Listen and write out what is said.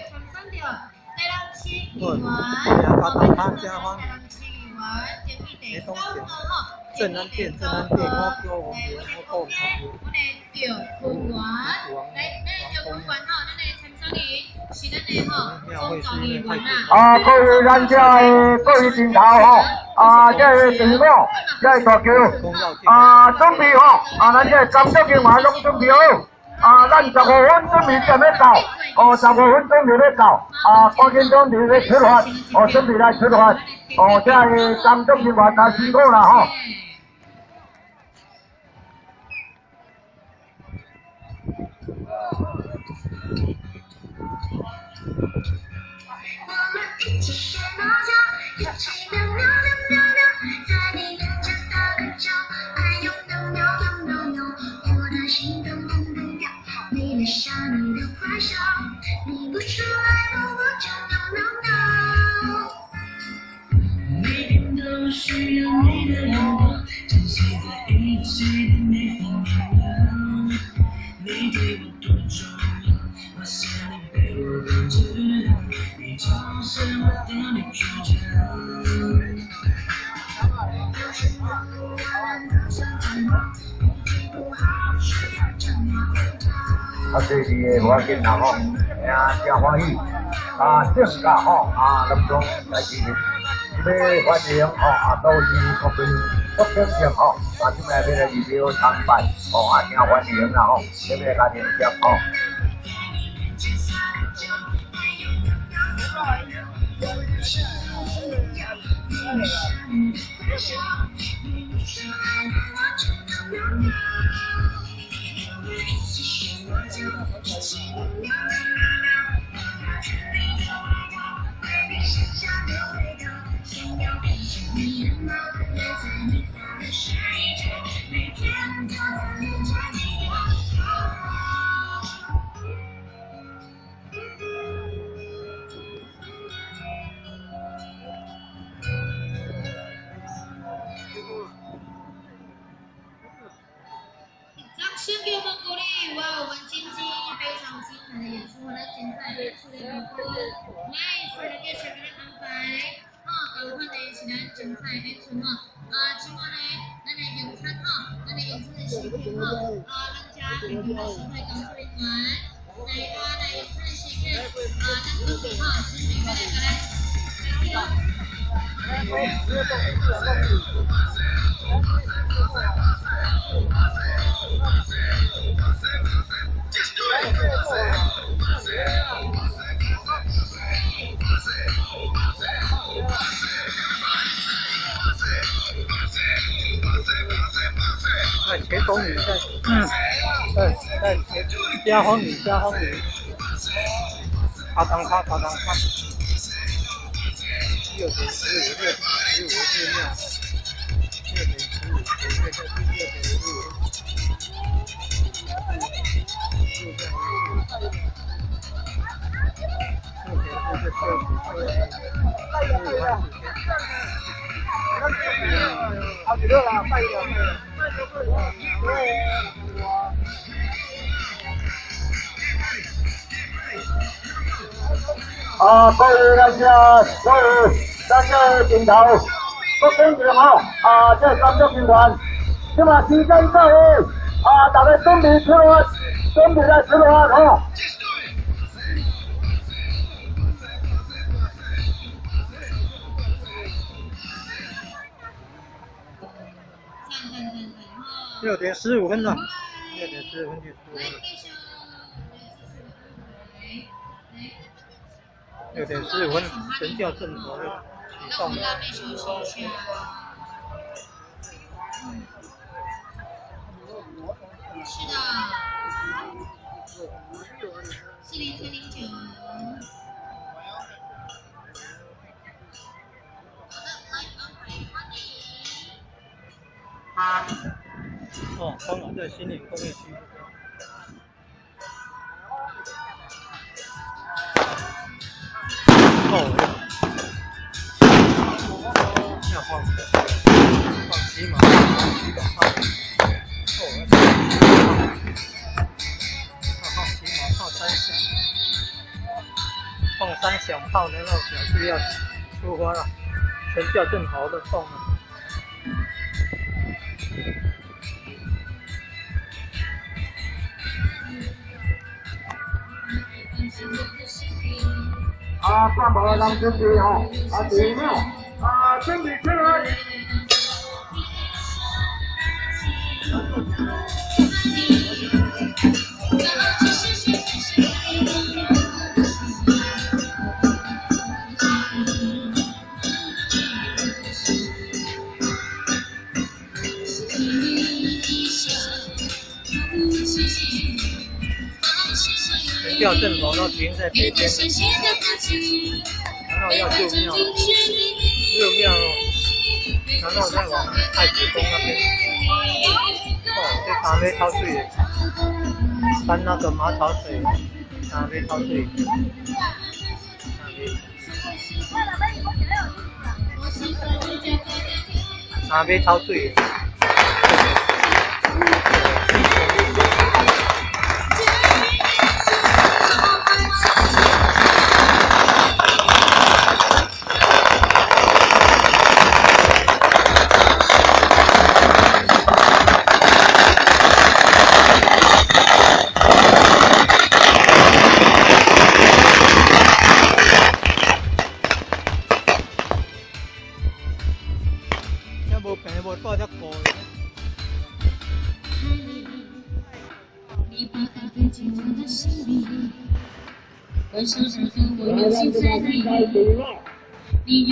參選著台南市議員，吼，欲參選台南市議員，登記第九號吼，登記第九號，來，阮的公家，阮的趙坤元，來，咱的趙坤元吼，咱的參選人是咱的吼總狀議員啦。啊，各位咱遮的各位陣頭吼，啊，這个隊伍，這个大橋，啊，準備吼，啊，咱這个工作人員攏準備好，啊，咱十五分準備就欲到，哦，十五分準備欲到，啊，趕緊準備欲出發，哦，準備來出發，哦，這个工作人員真辛苦啦吼。我們一起學貓叫，一起喵喵喵喵喵，在你面前撒個嬌，哎呦喵喵喵喵喵，我的心砰砰砰跳，迷戀上你的壞笑，你不說愛我，我就喵喵喵。每天都需要你的擁抱，珍惜在一起的每分每秒。你對我多重要，我想你比我更知道，你就是我的女主角。有時候我們都像隻貓，脾氣不好時就喵喵。啊，細膩的無要緊啦吼，啊，誠歡喜，啊，正價吼，啊，攏總來支持，欲歡迎吼，啊，都是各位各聽眾吼，啊，這擺欲來入廟參拜，吼，啊，誠歡迎啦吼，欲來共迎接吼。掌聲給我們鼓勵！哇，我們今天非常精彩的演出，咱精彩演出的部分，來，所以繼續給咱安排，吼，同款的是咱精彩演出吼，啊，這擺呢，咱的用餐吼，咱的用餐的時刻吼，啊，咱遮現場的社會工作人員，來啊，來用餐的時刻，啊，咱準備吼，準備過來過來，來，哎，茄東女在，哎哎，茄加風女，加風女，阿當卡，阿當卡，6:15，6:15入廟，6:15，對對對，6:15。啊，各位咱遮所有咱這陣頭各聽眾吼，啊，這工作人員，這馬時間到了，啊，大家準備出發，準備來出發吼。6點15了，6點15就出發了。6點15，神轎陣頭啟動。是的，40309。好的，來安排歡迎。哦，剛好在新林工業區。哦，要放放騎馬，騎馬炮。哦，要放騎馬炮三下。放三响炮，然后表示要出发了，全吊阵头都动了。啊，干部人准备吼，啊，队伍，啊，准备起来。吊阵头都停在北边，然后要入庙，入庙，然后再往太子宫那边。哦，这三尾超水的，翻那个马槽水，三尾超水，三尾超水。无平无带遮高。你。